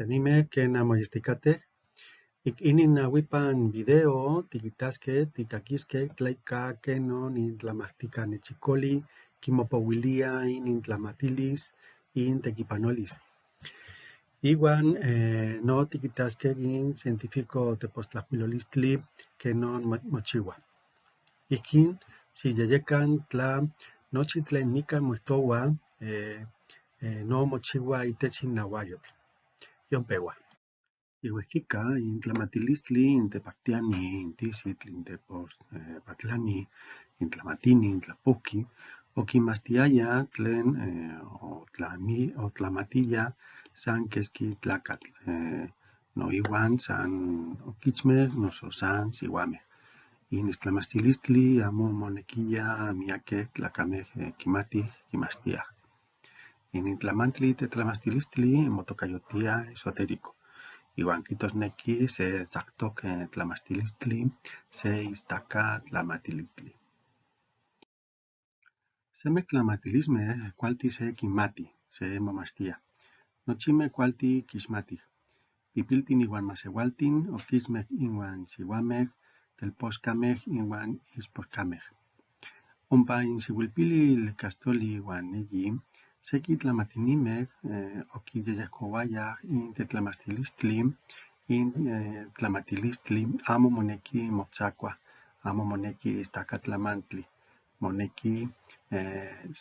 Tlamachtianime ken anmoyesticateh. Ik inin nahuipan video tiquitasque ticaquisque tleca quenon intlamahtica nechicoli quimopohuilía inintlamatilis intequipanolis. Iwan no tiquitasque in científico tepostlajcuilolistli quenon mochihua. Ijquin xiyeyecan tla nochi tlen nican moijtohua no mochihua itech innahuayotl. Yonpehua. Ihuejquica in tlamatilistli in tepactiani, in tisitl, in tepospatlani, in tlamatini, in tlapouqui, oquimachtiaya tlen otlamatiya san quesqui tlacatl, noiuan san oquichmeh noso san sihuameh. In ixtlamachtilistli amo monequiya miyaqueh tlacameh quimatih quimachtiah. Inin tlamantli tetlamachtilistli motocayotia esotérico, iuan quihtosnequi se tzactoc tlamachtilistli, se istaca tlamatilistli. Semeh tlamatilismeh cualti se quinmati, se momachtia. Nochimeh cualti quixmatih. Pipiltin iuan maseualtin, oquichmeh iuan sihuameh, telpochcameh iuan ichpochcameh. Ompa inxihuilpilil caxtoli iuan eyi, sequi tlamatinimeh oquiyeyehcouayah in tetlamachtilistli, in tlamatilistli amo monequi motzacuah, amo monequi istaca tlamantli, monequi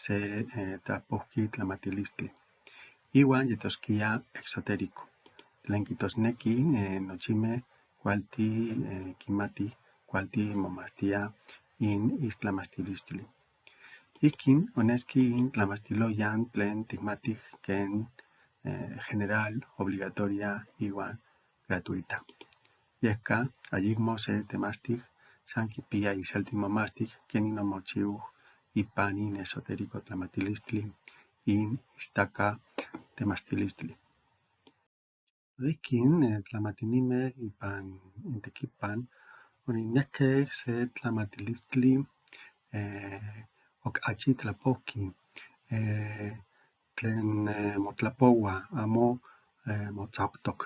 se tlapouqui tlamatilistli. Iuan yetosquia exotérico, tlen quihtosnequi nochimeh cualti quimatih, cualti momachtiah in ixtlamachtilistli. Ijquin onesqui in tlamachtiloyan tlen ticmatih quen general, obligatoria iuan gratuita. Yehca ayicmo se temachtih san quipia iselti momachtic quenin omochiu ipan in esotérico tlamatilistli, in istaca temachtilistli. Noijquin tlamatinimeh ipan intequipan onicnejque se tlamatilistli ocachi tlapouqui, tlen motlapohua, amo motzaoctoc,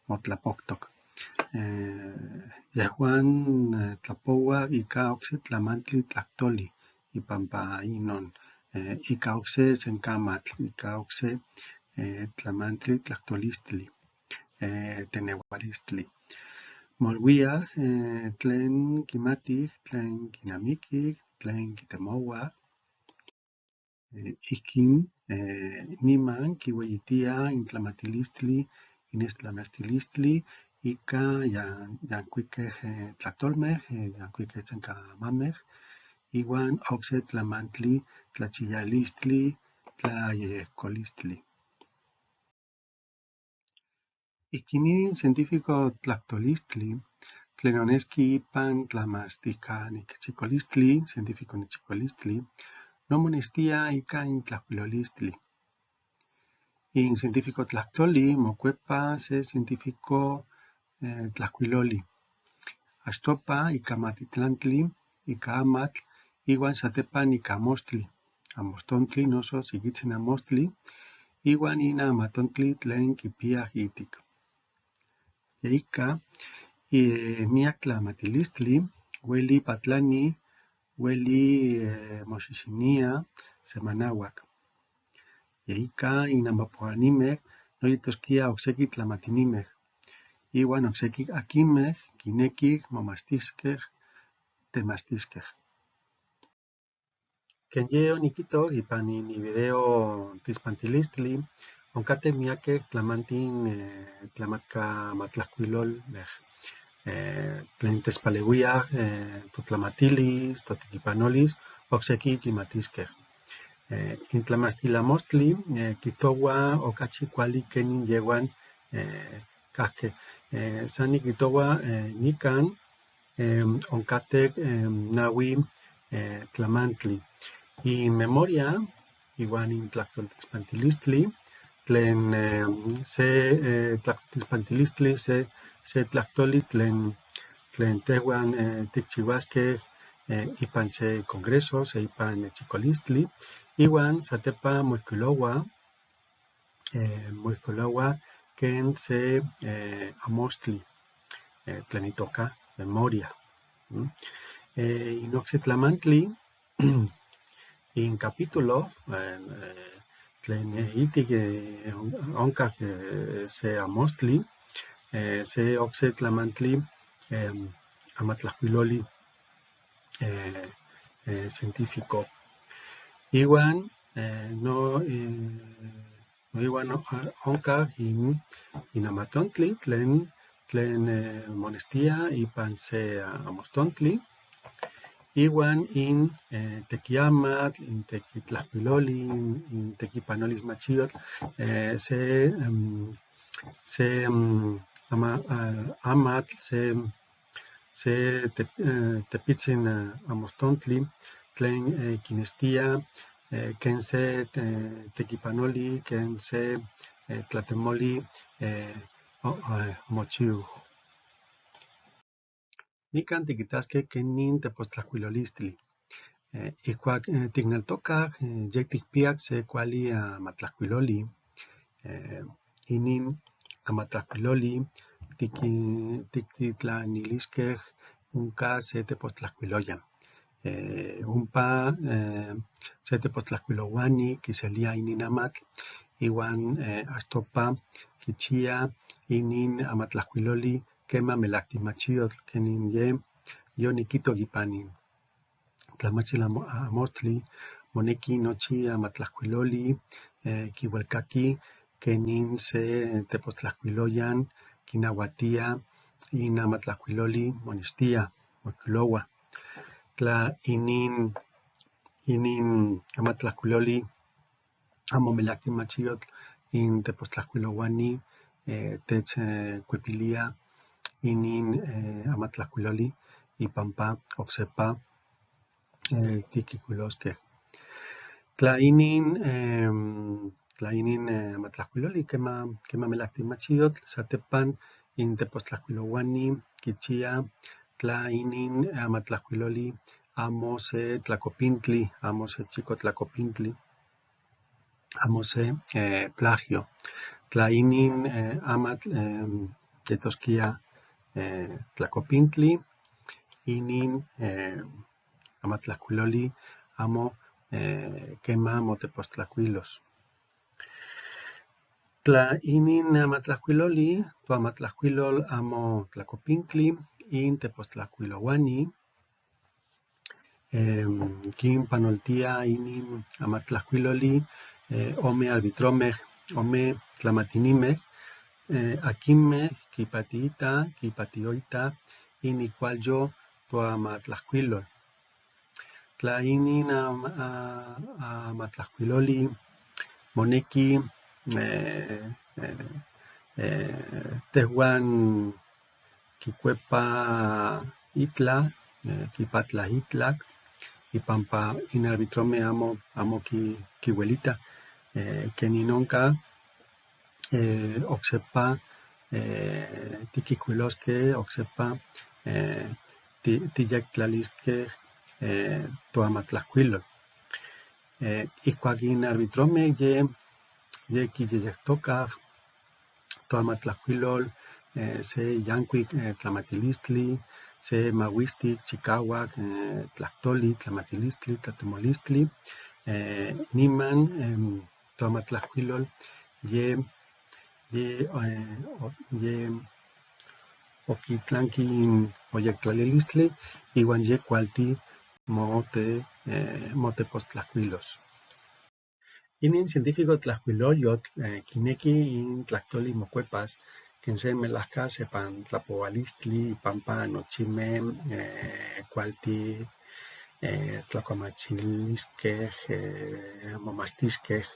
motlapoutoc. Yehuan tlapohuaj ica ocse tlamantli tlahtoli ipampa inon, ica ocse sencamatl, ica ocse tlamantli tlahtolistli, tenehualistli. Moilhuiaj tlen quimatih, tlen quinamiquih, tlen quitemouah. Ijquin niman quihueyitiah intlamatilistli, inixtlamachtilistli ica yancuiqueh tlahtolmeh, yancuiqueh sencamameh, iuan ocse tlamantli tlachiyalistli, tlayeyehcolistli. Ijquin inin científico tlahtolistli tlen onesqui ipan tlamachticanechchicolistli, científico nechchicolistli, no monextia ica in tlajcuilolistli. In científico tlahtoli mocuepa se científico tlajcuiloli. Achtopa ica matitlantli, ica amatl, iuan satepan ica amoxtli, amoxtontli noso siquitzin amoxtli, iuan in amatontli tlen quipiaj ihtic. Yeica miyac tlamatilistli hueli patlani, hueli moxixinia semanahuac. Yeica inamapohuanimeh no yetosquia ocsequi tlamatinimeh, iuan ocsequi aquimeh quinequij momachtisqueh, temachtisqueh. Quen ye oniquihto ipan in video tixpantilistli, oncateh miyaqueh tlamantin tlamatcamatlajcuilolmeh tlen techpalehuiaj totlamatilis, totequipanolis, ocsequi quimatisqueh. In tlamachtilamoxtli quihtohua ocachi cuali quenin yehuan cahque. San niquihtohua nican oncateh nahui tlamantli. In memoria iuan in tlahtolixpantilistli tlen se tlahtolixpantilistli, se tlahtoli tlen tehuan ticchihuasqueh ipan se congreso, se ipan nechchicolistli, iuan satepa moijcuilohua ken se amostli tlen itoka memoria. In okse tlamantli in capítulo tlen ihtic onca se amostli, se okse tlamantli amatlajcuiloli científico. Iwan no iwan onca in amatontli tlen monextia ipan se amostontli, iwan in tequiamatl, in tequitlajcuiloli, in tequipanolis machiyotl, se amatl, se tepitzin amostontli tlen quinextia ken se tequipanoli, ken se tlatemoli mochiu. Nican tiquitasque kenin tepostlajcuilolistli. Ihcuac ticneltocaj yecticpiyac se cuali amatlajcuiloli, inin amatlajcuiloli tictitlanilisquej onca se tepostlajcuiloyan. Ompa se tepostlajcuilouani quiselia inin amatl iwan achtopa quichia inin amatlajcuiloli quema melactimachiyotl, kenin ye yoniquito ipan in tlamachtil amostli, monequi nochi amatlajcuiloli quihuelcaqui kenin se tepostlajcuiloyan quinahuatia in amatlajcuiloli monextia, moijcuilohua. Tla inin amatlajcuiloli amo melactimachiyotl, in tepostlajcuilouani tech cuepilia inin amatlajcuiloli ipampa oksepa tiquijcuilosquej. Tla inin amatlajcuiloli quema melactimachiyotl, satepan in tepostlajcuilouani quichia tla inin amatlajcuiloli amo se tlacopintli, amo se chicotlacopintli, amo se plagio. Tla inin amatl yetosquia tlacopintli, inin amatlajcuiloli amo quema motepostlajcuilos. Tla inin amatlajcuiloli, toamatlajcuilol amo tlacopintli, in tepostlajcuilouani quinpanoltia inin amatlajcuiloli ome arbitromej, ome tlamatinimej, aquinmej quipatiita, quipatioita inicualyo toamatlajcuilol. Tla inin amatlajcuiloli monequi tehuan quicuepa itla, quipatla itlac, ipampa in arbitrome amo quihuelita, kenin onca oksepa tiquijcuilosque, oksepa tiyectlalisque toamatlajcuilol. Ihcuac in arbitrome ye quiyeyectocaj toamatlajcuilol se yancuic tlamatilistli, se mahuistic chicahuac tlactoli, tlamatilistli, tlatemolistli, niman toamatlajcuilol ye oquitlanqui in moyectlalilistli iwan ye cualti motepostlajcuilos. Inin científico tlajcuiloyotl quinequi in tlactoli mocuepas ken se melajca sepan tlapohualistli ipampa nochime cualti tlacuamachilisquej, momachtisquej.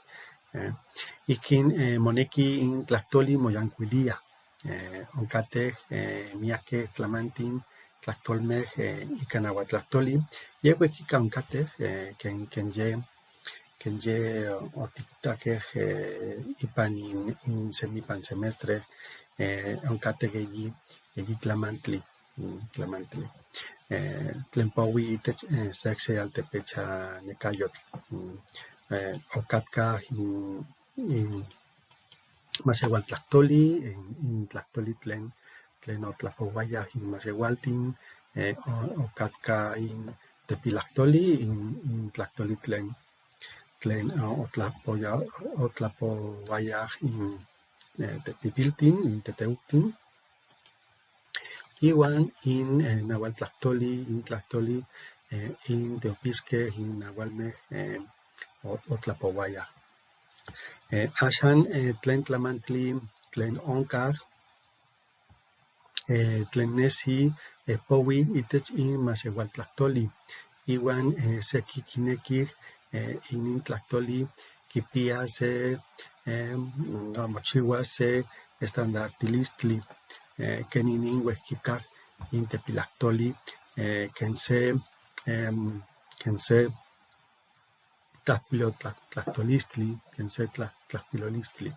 Ihquin monequi in tlactoli moyancuilia. Oncatej miyaquej tlamantin tlactolmej ica nahuatlactoli, ye huejquica oncatej ken ye otiquitaquej ipan in semipan semestre, oncatej eyi tlamantli, tlamantli tlen pohui itech secse altepechanecayotl. Ocatcaj in Masehualtlactoli, in tlactoli tlen otlapohuayaj in masehualtin, ocatca in tepilactoli, in tlactoli tlen otlapohuayaj in tepipiltin, in teteuctin. Iwan in nahualtlactoli, in tlactoli in teopisquej, in nahualmej otlapohuayaj. Axan tlen tlamantli tlen oncaj, tlen nesi pohui itech in masehualtlactoli, iwan sequi quinequij inin tlactoli quipia se mochihua se estandartilistli, quen inin huejquicaj in tepilactoli, quen se tlactolistli, quen se tlajcuilolistli,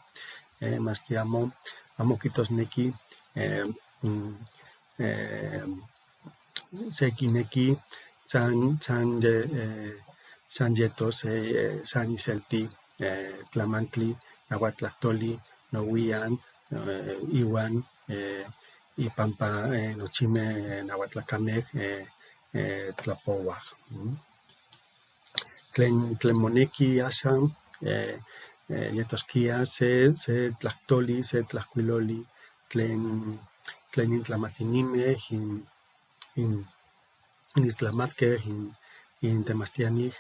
masqui amo quitosnequi se quinequi san yetos san iselti tlamantli nahuatlactoli nohuiyan iwan ipampa nochimej nahuatlacamej tlapohuaj. Tlen monequi axan yetosquia se tlactoli, se tlajcuiloli tlen intlamatinimej, in istlamatquej, in temachtianij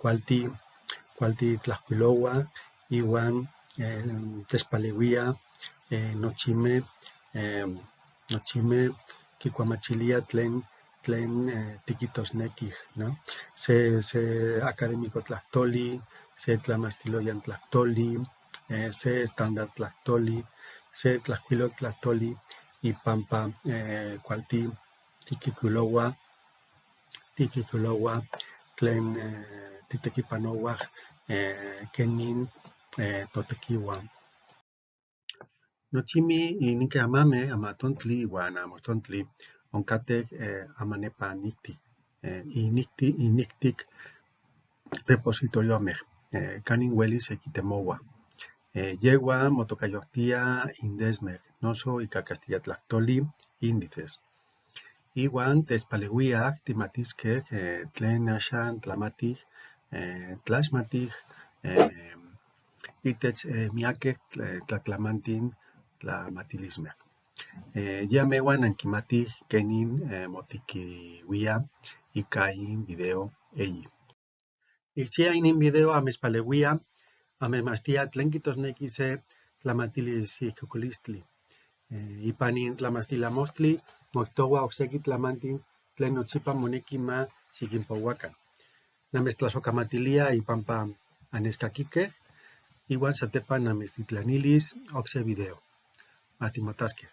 cualti tlajcuilohuaj iwan techpalehuía nochimej quicuamachilia tlen tiquitosnequij, ¿no? Se académico tlactoli, se tlamachtiloyan tlactoli, se estándar tlactoli, se tlajcuilol tlactoli ipampa cualti tiquijcuilohuaj tlen titequipanohuaj quenin totequihua. Nochimi ininque amamej, amatontli iwan amostontli oncatej amanepa nictic, inictic repositoriomej canin huelis sequitemohua. Yehua motocayohtia indesmej, noso ica castilla tlactoli índices. Iwan techpalehuiaj timatisquej tlen axan tlamatij, tlaxmatij itech miaquej tlatlamantin tlamatilismej. Ya amehuan anquimatij quenin motiquihuia ica in video eyi. Nicchia inin video amechpalehuia, amechmachtia tlen quitosnequi se tlamatilisihcocolistli. Ipan in tlamachtilamostli moictohua ocsequi tlamantin tlen nochipa monequi ma xiquinpohuacan. Namechtlasocamatilia ipampa annechcaquiquej, iwan satepa namechtitlanilis ocse video. Matimotasquej.